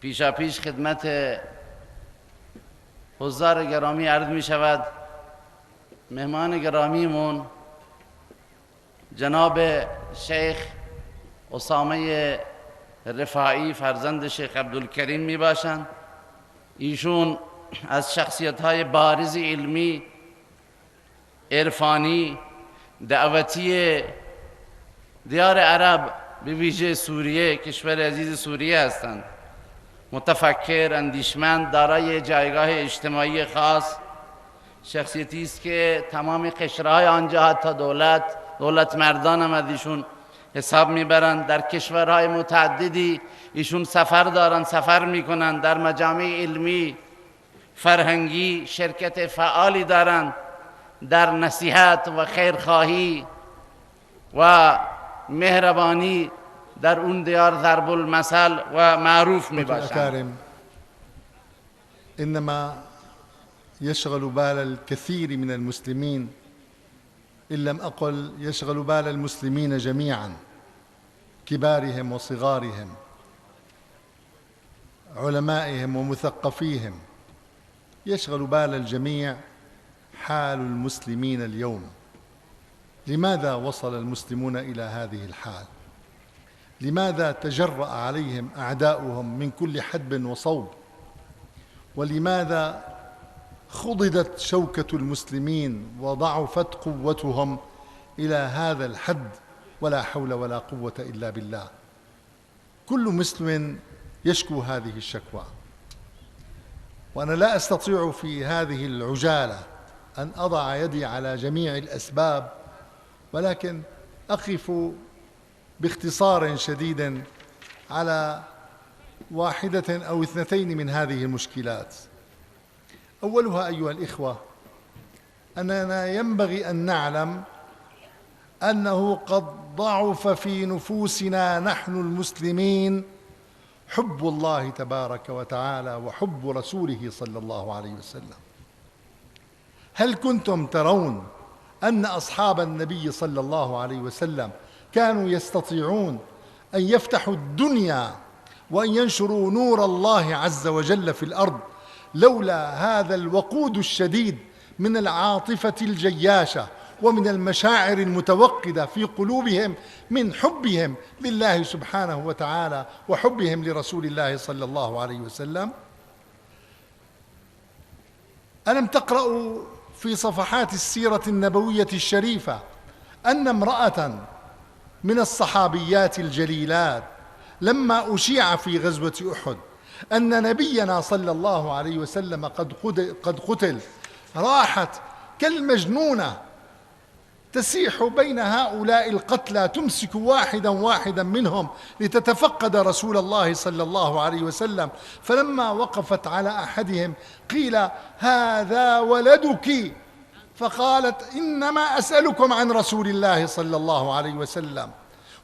پیشا پیش خدمت حضار گرامی عرض می شود مهمان گرامیمون جناب شیخ اسامه رفاعی فرزند شیخ عبدالکریم می باشند ایشون از شخصیت های بارز علمی عرفانی دعوتی دیار عرب به ویژه سوریه کشور عزیز سوریه هستند متفکر اندیشمند دارای جایگاه اجتماعی خاص شخصیتی است که تمام قشرهای آنجا حتی دولت دولت مردان هم از ایشون حساب میبرند در کشورهای متعددی ایشون سفر دارند سفر میکنند در مجامع علمی فرهنگی شرکت فعالی دارند در نصیحت و خیرخواهی و مهربانی در اون دیار ضرب المثل و معروف می باشند. انما يشغل بال الكثير من المسلمين ان لم اقل يشغل بال المسلمين جميعا كبارهم وصغارهم علمائهم ومثقفيهم يشغل بال الجميع حال المسلمين اليوم لماذا وصل المسلمون الى هذه الحال لماذا تجرأ عليهم اعداؤهم من كل حدب وصوب ولماذا خضدت شوكه المسلمين وضعفت قوتهم الى هذا الحد ولا حول ولا قوه الا بالله كل مسلم يشكو هذه الشكوى وانا لا استطيع في هذه العجاله ان اضع يدي على جميع الاسباب ولكن اقف باختصار شديد على واحده او اثنتين من هذه المشكلات اولها ايها الاخوه اننا ينبغي ان نعلم انه قد ضعف في نفوسنا نحن المسلمين حب الله تبارك وتعالى وحب رسوله صلى الله عليه وسلم هل كنتم ترون ان اصحاب النبي صلى الله عليه وسلم كانوا يستطيعون ان يفتحوا الدنيا وان ينشروا نور الله عز وجل في الارض لولا هذا الوقود الشديد من العاطفه الجياشه ومن المشاعر المتوقده في قلوبهم من حبهم لله سبحانه وتعالى وحبهم لرسول الله صلى الله عليه وسلم الم تقرأوا في صفحات السيره النبويه الشريفه ان امراه من الصحابيات الجليلات لما اشيع في غزوه احد ان نبينا صلى الله عليه وسلم قد قد قتل راحت كالمجنونه تسيح بين هؤلاء القتلى تمسك واحدا واحدا منهم لتتفقد رسول الله صلى الله عليه وسلم فلما وقفت على احدهم قيل هذا ولدك فقالت انما اسالكم عن رسول الله صلى الله عليه وسلم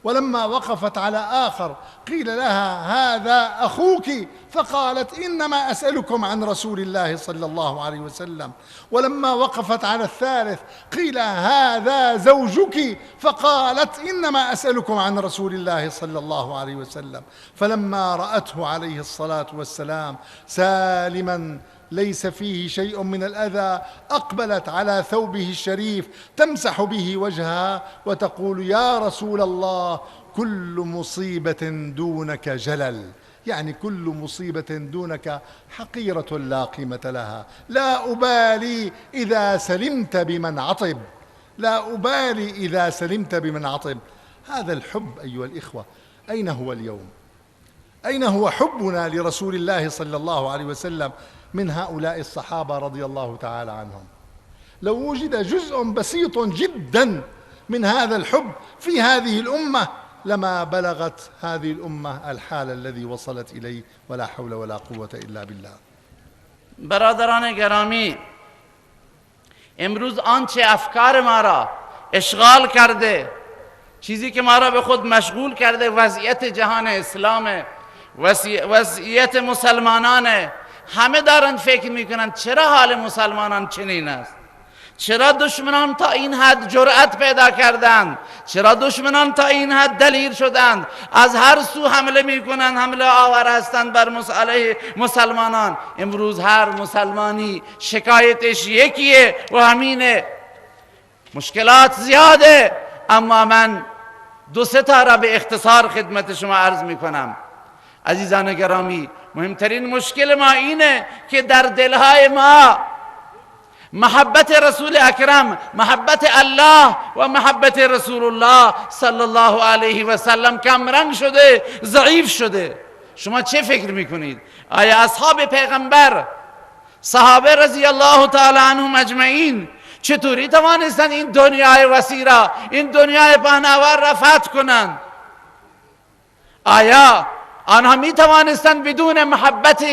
ولما وقفت على آخر قيل لها هذا أخوك فقالت إنما أسألكم عن رسول الله صلى الله عليه وسلم ولما وقفت على الثالث قيل هذا زوجك فقالت إنما أسألكم عن رسول الله صلى الله عليه وسلم فلما رأته عليه الصلاة والسلام سالما ليس فيه شيء من الاذى اقبلت على ثوبه الشريف تمسح به وجهها وتقول يا رسول الله كل مصيبه دونك جلل يعني كل مصيبه دونك حقيره لا قيمه لها لا ابالي اذا سلمت بمن عطب لا ابالي اذا سلمت بمن عطب هذا الحب ايها الاخوه اين هو اليوم اين هو حبنا لرسول الله صلى الله عليه وسلم من هؤلاء الصحابه رضي الله تعالى عنهم لو وجد جزء بسيط جدا من هذا الحب في هذه الامه لما بلغت هذه الامه الحال الذي وصلت اليه ولا حول ولا قوه الا بالله. برادران گرامی امروز آنچه افکار ما را اشغال کرده چیزی که ما را به خود مشغول کرده وضعیت جهان اسلام وضعیت مسلمانانه همه دارند فکر میکنند چرا حال مسلمانان چنین است؟ چرا دشمنان تا این حد جرأت پیدا کردند؟ چرا دشمنان تا این حد دلیر شدند؟ از هر سو حمله میکنند، حمله آور هستند بر مسئله مسلمانان. امروز هر مسلمانی شکایتش یکیه و همینه، مشکلات زیاده، اما من دو سه تا را به اختصار خدمت شما عرض میکنم. عزیزان گرامی، مهمترین مشکل ما اینه که در دلهای ما محبت رسول اکرم، محبت الله و محبت رسول الله صلی الله علیه و سلم کم رنگ شده، ضعیف شده. شما چه فکر میکنید؟ آیا اصحاب پیغمبر، صحابه رضی الله تعالی عنهم اجمعین چطوری توانستند این دنیای وسیع را، این دنیای پهناور را فتح کنند؟ آیا آنها می توانستند بدون محبت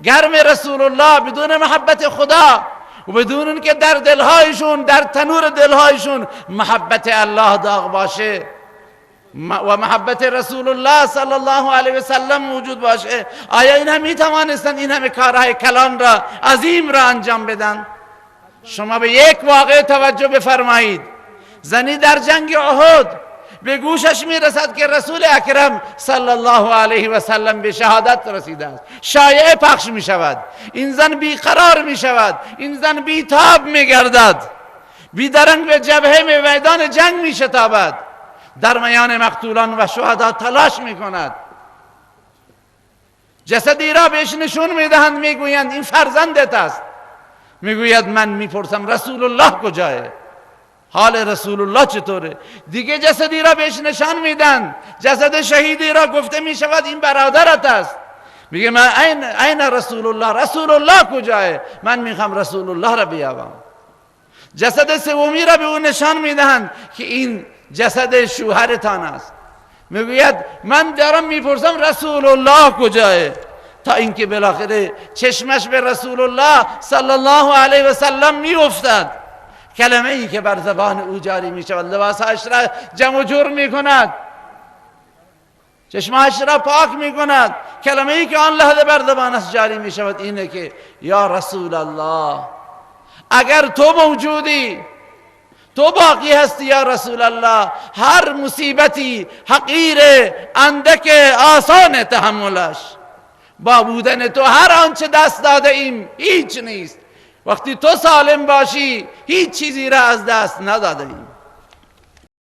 گرم رسول الله، بدون محبت خدا و بدون اینکه در دلهایشون، در تنور دلهایشون محبت الله داغ باشه و محبت رسول الله صلی الله علیه و سلم موجود باشه، آیا اینها می توانستند این همه کارهای کلان را، عظیم را انجام بدن؟ شما به یک واقعه توجه بفرمایید. زنی در جنگ احد به گوشش میرسد که رسول اکرم صلی الله علیه و سلم به شهادت رسیده است. شایعه پخش می شود، این زن بیقرار می شود، این زن بیتاب می گردد، بیدرنگ به جبهه میدان جنگ می شتابد، در میان مقتولان و شهدا تلاش می کند. جسدی را بهش نشون میدهند، میگویند این فرزندت است. میگوید من میپرسم رسول الله کجاه؟ حال رسول الله چطوره؟ دیگه جسدی را بهش نشان میدن، جسد شهیدی را گفته میشود این برادرت است. میگه من این رسول الله، رسول الله کجاه؟ من میخوام رسول الله را بیابم. جسد سومی را به او نشان میدهند که این جسد شوهرتان است. میگوید من دارم میپرسم رسول الله کجاه؟ تا اینکه بالاخره چشمش به رسول الله صلی الله علیه و سلم میافتد. کلمه ای که بر زبان او جاری می شود، لباسهاش را جمع و جور می کند، چشمهاش را پاک می کند. کلمه ای که آن لحظه بر زبانش جاری می شود اینه که یا رسول الله، اگر تو موجودی، تو باقی هستی یا رسول الله، هر مصیبتی حقیر اندک آسان تحملش، با بودن تو هر آنچه دست داده ایم هیچ نیست. وقتی تو سالم باشی هیچ چیزی را از دست نداده ایم.